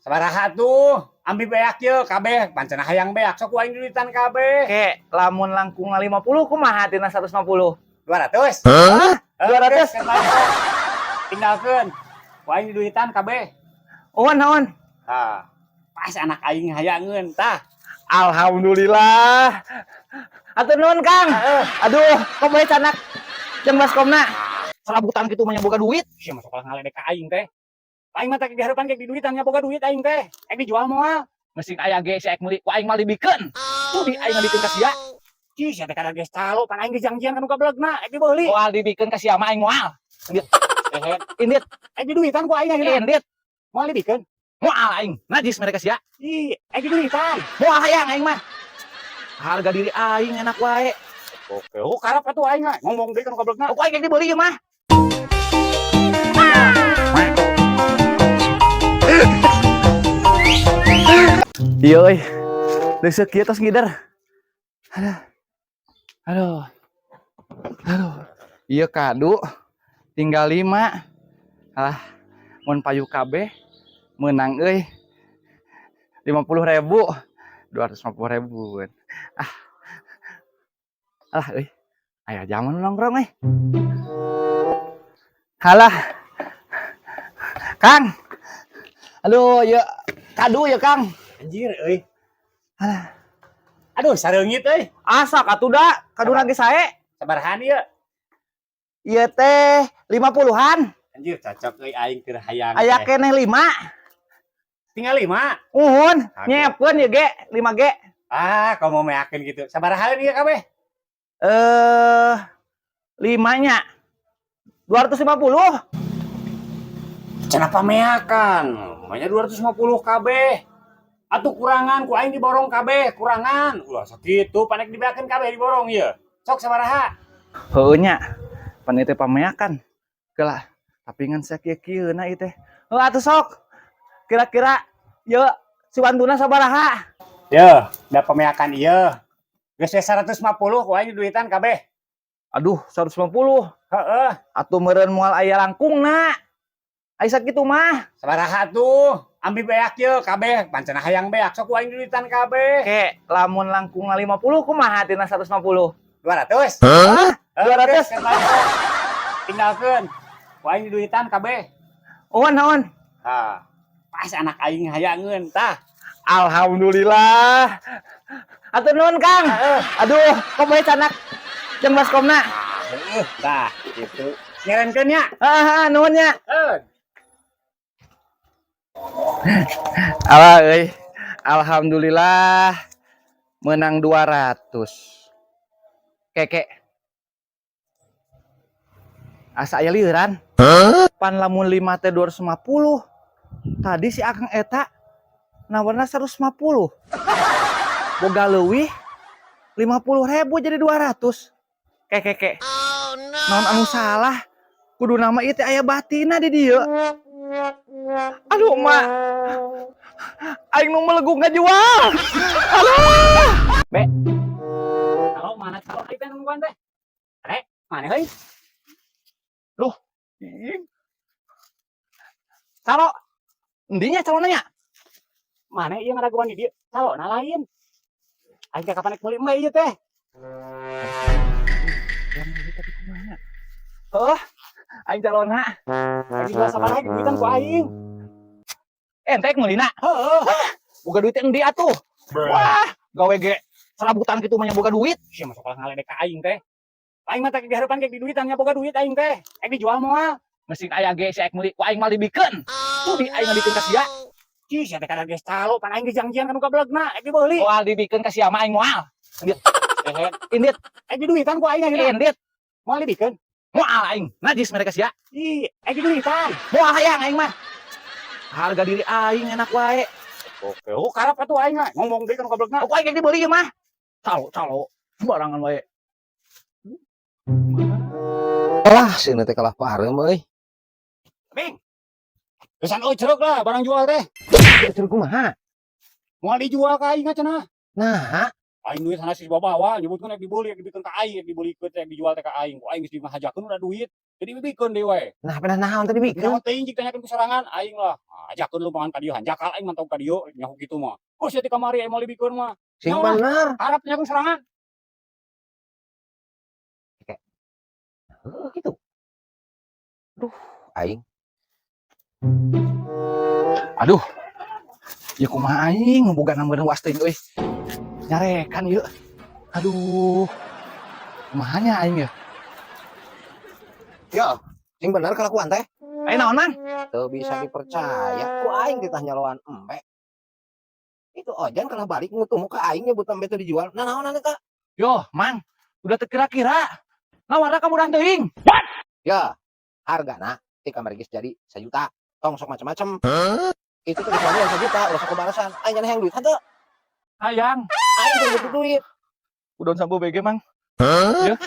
Sabaraha tuh? Ambil beak ye kabeh, pancen hayang beak sok ku aing duitan kabeh. Ke lamun langkung 50 kumaha tina 150? 200. Hah? 200? Tinggalkeun. Ku aing duitan kabeh. Oh, naon? Tah. Pas anak aing hayangeun tah. Alhamdulillah. Hatur nuhun, Kang. Aduh, kok bae canak jeung baskomna. Serabutan kitu mah nya boga duit. Sia masuk kalah ngaledek ka aing teh. Aing mah teh di harapan kayak diduitan nya boga duit aing teh. Ek dijual moal. Mesin aya ge si ek meuli ku aing mah dibikeun. Tuh di aing ngabikeun ka sia. Cih, sia teh kada geus calo pan aing dijanjian kan gablegna ek dibeuli. Moal dibikeun ka sia mah aing moal. Eh, Indit, ek diduitan ku aing ayeuna. Indit. Moal dibikeun. Moal aing. Najis mereka sia. Ih, ek diduitan. Moal hayang aing mah. Harga diri aing enak wae. Oke, oh karep atuh aing mah. Ngomong deui kan gablegna. Ku aing ek dibeli ieu mah. Iya euy. Leuseuh kieu tos ngider. Aduh. Aduh. Aduh. Ieu kadu tinggal 5. Alah, mun payu kabeh menang euy. 50.000, 250 ribu. Ah. Alah euy. Aya zaman nongkrong euy. Halah. Kang. Aduh, ya kadu ya, Kang. Anjir euy. Alah. Aduh, sareungit euy. Asak atuh da, kadu lagi sae. Sabarahan ieu? Ieu teh 50-an. Anjir, cocok euy aing keur hayang. Aya teh. Keneh 5. Tinggal 5. Uhun, Aku. nyeepkeun ieu ge 5 ge. Ah, kau mau meyakin gitu. Sabarahan ieu kabeh? 5 nya. 250. Cenah pameakan. Namanya 250 kabeh. Atuh kurangan ku aing diborong kabeh, kurangan. Ulah sakitu panek dibeakeun kabeh diborong ieu. Sok sabaraha? Heueuh nya. Pan ieu teh pameakan. Kelah, tapi ngan sakieu-kieuna ieu teh. Heuh atuh sok. Kira-kira ieu si wantuna sabaraha? Yeuh, da pameakan ieu. Geus we 150 ku aing duitan kabeh. Aduh, 150. Heeh. Atuh meureun moal aya langkungna. Ai sakitu mah. Sabaraha tuh? Ambil beak ye kabeh, pancen hayang beak sok ku aing duitan kabeh. Ke lamun langkung 50 kumaha tina 150? 200. Hah? 200? Tinggalkeun. Ku aing duitan kabeh. Oh, naon? Tah. Pas anak aing hayangeun tah. Alhamdulillah. Hatur nuhun, Kang. Aduh, kok bae canak jeung baskomna. Heeh, tah gitu. Nyerenkeun nya. Ah, nuhun nya. Heeh. Alah euy. Alhamdulillah menang 200. Keke. Asa aya lieuran. Pan lamun 5 teh 250. Tadi si Akang eta nawarna 150. Boga leuwih 50 ribu jadi 200. Keke ke. Naon anu salah? Kudu nama ieu teh aya batina di dieu. Aduh, Mak. Aing nu meleguk ngajual. Aduh. Be. Kalau mana kalau kita nungguan teh? Rek, mana heuy? Loh. Calo. Endinya calonnya? Mana ieu ngaraguan di dieu? Calona lain. Aing teh kapan rek meuli embe ieu teh? Oh, aing calona. Lagi jual sabaraha duitan ku aing. Ente meulina. Heeh. Boga duit endi atuh? Wah, gawe ge serabutan kitu mah nya boga duit. Sia masuk kalah ngaledek ka aing teh. Aing mah teh di harapan kayak diduitan nya boga duit aing teh. Ek dijual moal. Mesin aya ge si ek meuli ku aing mah dibikeun. Tuh di aing ngabikeun ka sia. Cih, sia teh kada geus calo pan aing dijanjian kan gablegna ek dibeuli. Moal dibikeun ka sia mah aing moal. Eh, Indit, ek diduitan ku aing ayeuna. Indit. Moal dibikeun. Moal aing. Najis mereka sia. Ih, ek diduitan. Moal hayang aing mah. Harga diri aing enak wae. Oke, oh karep atuh aing mah. Ngomong deui kan gablegna. Ku aing dibeli ieu mah. Calo, calo. Sembarangan wae. Lah, sieun teh kalah pareum euy. Bing. Geus euy ceruk lah barang jual teh. Ceruk kumaha? Moal dijual ka aing cenah. Nah, Aing duit sana sih bawa nyebutkeun ek dibeli, ek dibikeun ka aing, ek dibelikeun teh, ek dijual teh ka aing. Ku aing geus dimahajakeun udah duit. Jadi dibikeun deui we. Nah, pedah naon tadi bikeun? Nyaho teuing jig tanyakeun ku sorangan aing lah. Ah, ajakeun lumpangan ka dieu, hanjakal aing mantau ka dieu nyaho kitu mah. Oh, sia ti kamari aing moal dibikeun mah. Sing Nyaho lah. bener. Harap tanyakeun sorangan. Heuh, gitu. Duh, aing. Aduh. Ya kumaha aing boga nambeun was teuing euy. Nyarekan ieu. Aduh. Kumaha nya aing ya? Ya, sing bener kelakuan teh. Aing naon, Mang? Teu bisa dipercaya. Ku aing ditah nyaloan embe. Itu Ojan kalah balik ngutumu ka aing nyebut embe teu dijual. Nah, naonan eta? Yo, Mang, udah terkira-kira. Nawarna ka murah teuing. Ya, hargana ti kamari geus jadi 1 juta. Tong sok macam-macam. Itu tuh kecuali yang 1 juta, ulah sok balasan. Aing nya hayang duit henteu. Hayang. Aing teu butuh duit. Udon sampo BG, Mang. Ya.